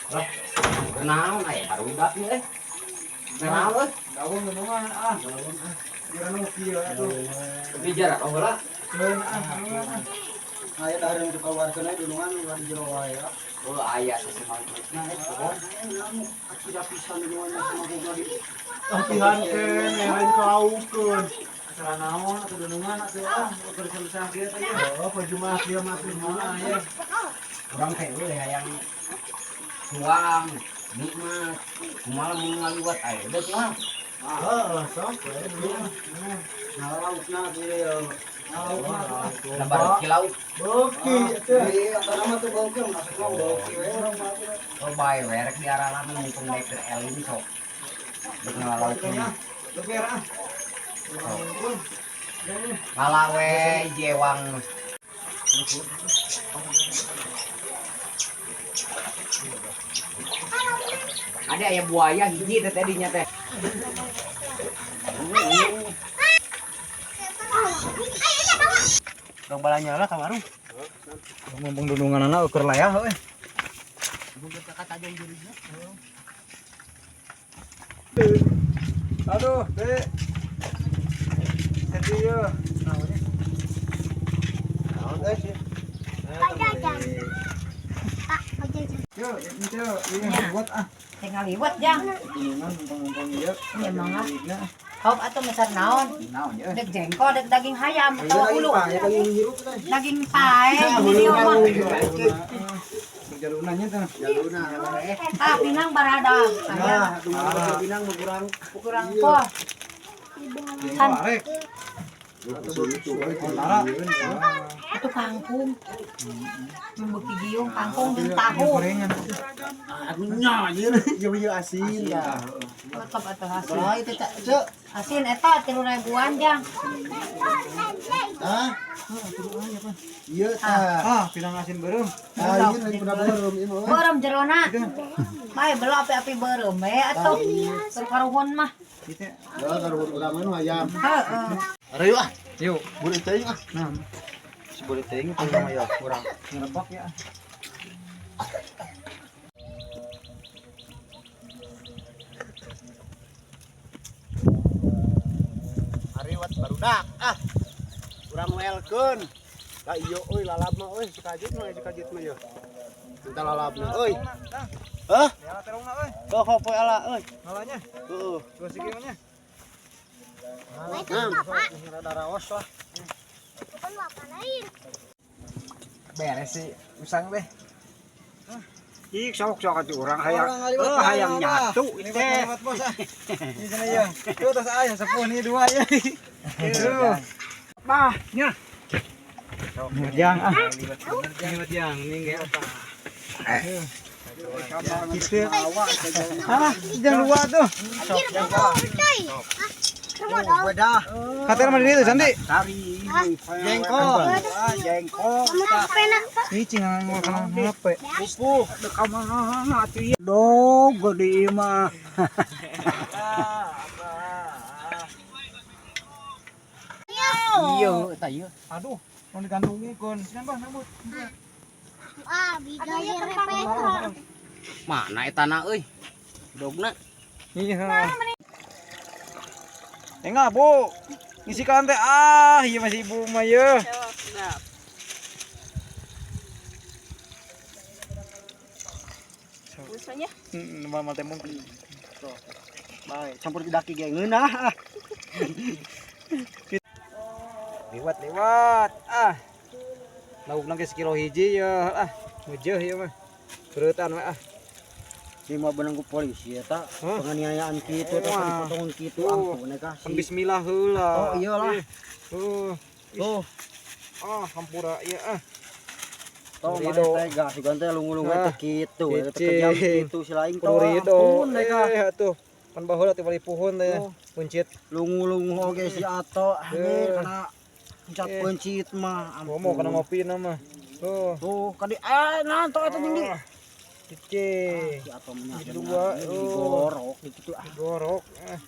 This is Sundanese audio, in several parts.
Lah, kenaon aya barudak ieu eh. Naon euy? Gawang nunungan ah. Kira nu kieu atuh. Di jarak oh heula. Keun ah. Aya dahareun teu kaluarkeun aya dunungan ulah di jero wae ah. Oh aya sasemangkutna eh pohon. Tidak pisan dunungan mah sama di. Ampihankeun lain kalaukeun. Acara naon atuh dunungan atuh ah, keur bisa kieu teh. Oh, percuma kieu mah Kumaha ya. Urang teh euy hayang tuang nikmat. Kumaha mun ngaliwat aya deuk mah. Heeh, sok we dulu. Nah, laukna tuh ya. Laukna tuh. Lebar kilau. Beuki teh. Iya, atau nama tuh baukeun, maksudnya bauki we urang mah tuh. Oh bae we rek diaralan mumpung daek keur eling sok. Deuk ngalalaukeun. Leber ah. Ngala we jewang. Ada aya buaya hiji teh tadinya teh. Dong balanya lah ka warung. Mumpung dununganana ukur layah euy. Aduh, Dek. Sedih ya. Naon teh sih? Yo, itu ini buat ah. Teh ngaliwet jang. Dunungan mumpung-mumpung ieu. Iya, mangga. Hop atuh meser naon? Naon ya? Dek jengkol, dek daging hayam atawa hulu. Daging hirup teh. Daging pae di dieu mah. Jalunanya tuh. Jaluna. Ah, pinang barada. Nah, dunungan pinang mah kurang Kurang poh. Jengkol arek. Tara. Itu kangkung. Mun beuki giung kangkung jeung tahu. Gorengan. Aduh nya ieu ieu asin ya. Tetep atuh asin. Baraha itu cak cek. Asin eta 3.000-an jang. Hah? Ieu tah. Ah, pinang asin beureum. Ah, ieu lain pernah beureum ieu mah. Beureum jerona. Bae belo api-api beureum we atuh. Keur karuhun mah. Gitu. Ya karuhun urang mah nu hayam. Heeh. Ayo ah, Yuk. boleh teuing ah. Nah, si boleh teuing teh mah ya kurang. Ngerebak ya. Ariwat barudak ah. Urang welkeun. Lah iya euy lalab mah euy sikajut mah sikajut mah ye. Minta lalabna euy. Hah? Ya terongna euy. Kok poe ala euy. Ngalanya. Heeh. Dua segi mah nya. Nah, rada raos lah. Beres sih usang teh. Ih, sok sok atuh urang hayang. Oh, hayang nyatu teh. Bos ah. Ini sana ya. Tuh tas aya sepuh nih dua ya. Tuh. Bah, nya. Jang ah. Liwat jang nih ge apa. Gitu. Ah, jang dua tuh. Beda. Katanya mah di ditu Sandi. Jengkol. Ah, jengkol. Ih, cingan mau kana HP. Pupuh, deka mana atuh ieu. Dog gede ieu mah. Iya, eta ieu. Aduh, mau digantungikeun. Sini Bang, nambut. Mana etana euy? Dogna. Iya. Enggak, Bu. Ngisi kan teh ah, iya masih ibu mah ye. Busanya Heeh, mah teh mungkin. Bae, campur di daki ge ngeunah ah. Liwat liwat. Ah. Laukna ge sekilo hiji ya ah. Mejeuh ieu mah. Bereutan we ah. Ieu mah benang ku polisi eta Hah? penganiayaan kitu eta Wah. dipotong kitu Oh. ampun ka. Pan bismillah heula. Oh, iyalah. Tuh. Tuh, Ah, hampura ieu ah. tong Rido. maneh teh gak sugan teh lungu-lungu Ah, teh kitu, eta cicing. kejam kitu si laing tong. Rido. Ampun deh ka. Eh, atuh. Pan baheula teh bali puhun teh. Oh. Kuncit. Lungu-lungu oge si Ato anjir Eh. kana puncak Eh. pencit mah. Ampun. Ngomong kana ngopi mah. Tuh. Tuh, kadi eh nanto eta jeung di. Cicing. Si Ato mah Jadi dua, oh. digorok gitu ah. Gorok. Ah.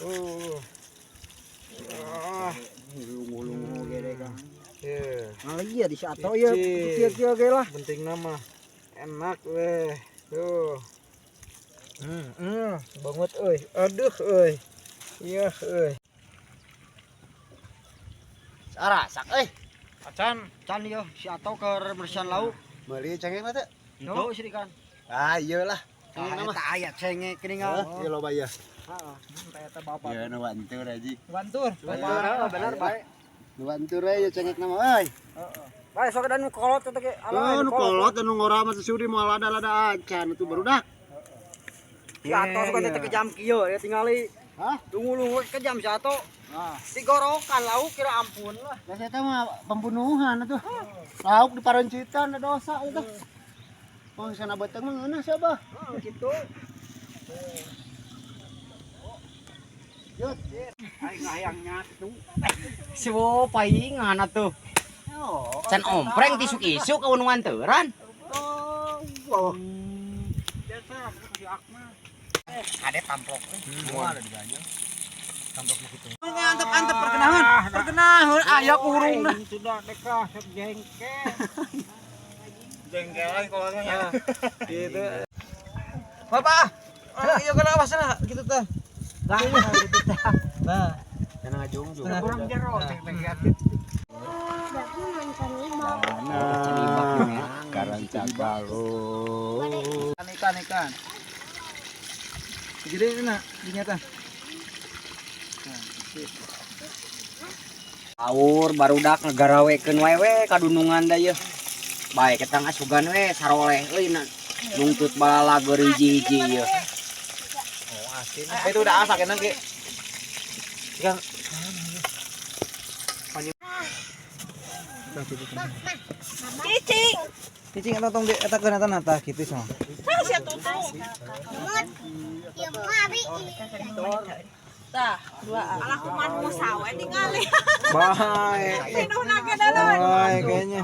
Tuh. Ah. Lungu-lungu oge deh ka. Ye. Nah iya di si Ato ya Cicing. kieu-kieu ge lah. Penting nama enak weh. Tuh. Banget euy. Aduh euy. Iya euy. Arasak euy. Acan. Can ieu si Ato keur bersihan lauk. Meuli cengek mah teh. Itu sih kan. Ah iyalah. Tah eta aya cengek geuningan. Heuh, ieu loba ieu. Heeh. Eta bapak. Ieu nu bantur aji. Bantur. Bener, bener bae. Nu bantur we cengek na mah euy. Heeh. Bae sok dan nu kolot teh ge. Oh, nu kolot anu ngora mah suri moal lada-lada acan atuh barudak. Si Ato suka teh kejam kieu ya tingali. Hah? Tunggu-tunggu kejam si Ato. Nah, Digorokan lauk kira ampun lah. lah eta mah pembunuhan atuh. Lauk di parencitan da dosa eta. Oh, sana beteng mah ngeunah sia bah. Heeh, gitu. Yut. Aing hayangnya kitu. Si wo paingan atuh. Can ompreng tisuk-isuk kaunungan teuran. Oh, Biasa si Akma. Ade tamplok. Semua ada di banyak. Antep-antep perkenahan. Perkenahan aya kurungna. Sudah deka sok jengkel. Jengkelan kolotnya. Gitu. Bapak, ah, iya kena awas lah gitu teh. Lah gitu teh. Nah, Kana ngajungjung. kurang jero cek teh Nah, karang cakalo. Ikan ikan ikan. Gede ini nak, dinyata. Aur barudak ngagarawekeun wae we kadunungan da yeuh. Bae ketang asugan we saroleh euy na nungtut balalager hiji-hiji yeuh. Oh, asin. Itu udah asak enak ge. Ikan. Cicing. Cicing atau tong di eta keun eta nata kitu sama. Sia tutung. Tah, dua. Alah kumaha nu sawe tingali. Bae. Sinuhna ge daun. Bae kayaknya.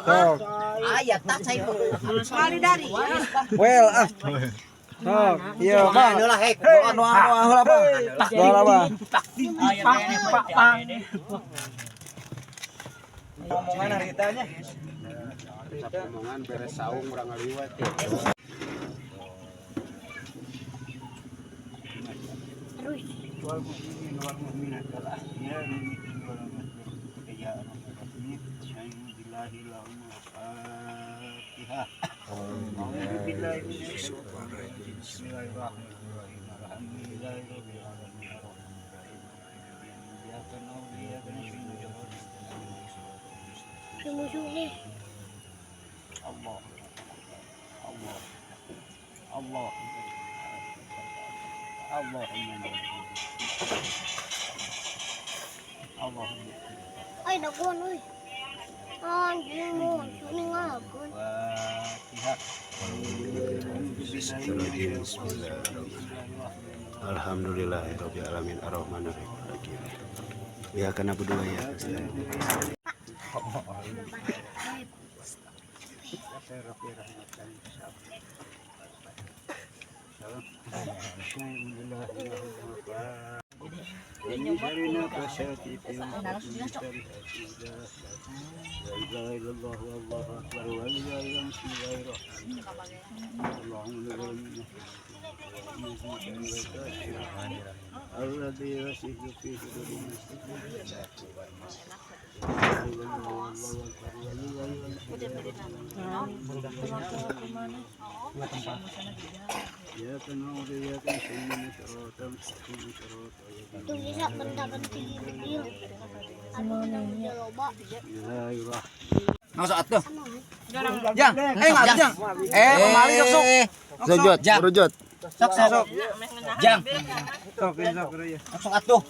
Sok. Aya tah cai Sekali dari. Well ah. Sok, iya Bang. lah hek. Doa doa doa heula Bang. Doa lah Bang. Pak, pak. Omongan haritanya. Omongan beres saung urang ngaliwat. Allah Allah Allah Allahumma Allahumma Ay, dagon, uy. Anjing mo, suni nga, gon. Fatihah. Bismillahirrahmanirrahim. Alhamdulillahirabbil alamin arrahmanirrahim. Maliki yaumiddin. Ya karena berdua ya. Itu bisa benda-benda gini. Anu udah loba. Masuk atuh. Jang, nggak Jang. Pemali sok sok. Sujud, rujut. Sok sok. Jang, Sok ini sok ya. sok atuh.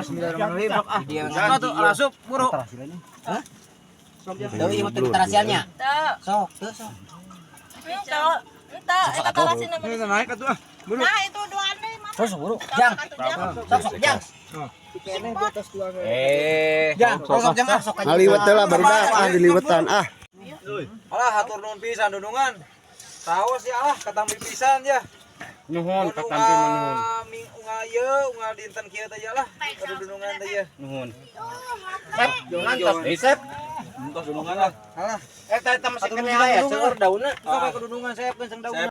Bismillahirrahmanirrahim sok ah. Dia Sok atuh rasup buru. Hah? Deui ieu mah teu terasiannya. Sok, teu sok. Entah, entah, eta tarasin nama. Ini naik atuh ah. Buru. Nah, itu dua aneh mama. Sok sok buru. Jang, sok sok jang. Jang, sok jang ah. Sok aja. Ngaliwet teh lah barudak ah diliwetan ah. Alah hatur nuhun pisan dundungan. Tahu sih alah katampi pisan ya. Nuhun katampi mah nuhun. Unggal ieu, unggal dinten kieu teh ya lah. Aduh dundungan teh ya. Nuhun. Sep, mantap. Sep. Entos dunungan lah. Alah, Eta eta masih Atuh kene dunungan Aya dulu. seueur daunna. Sok we kedunungan saya kenceng daun.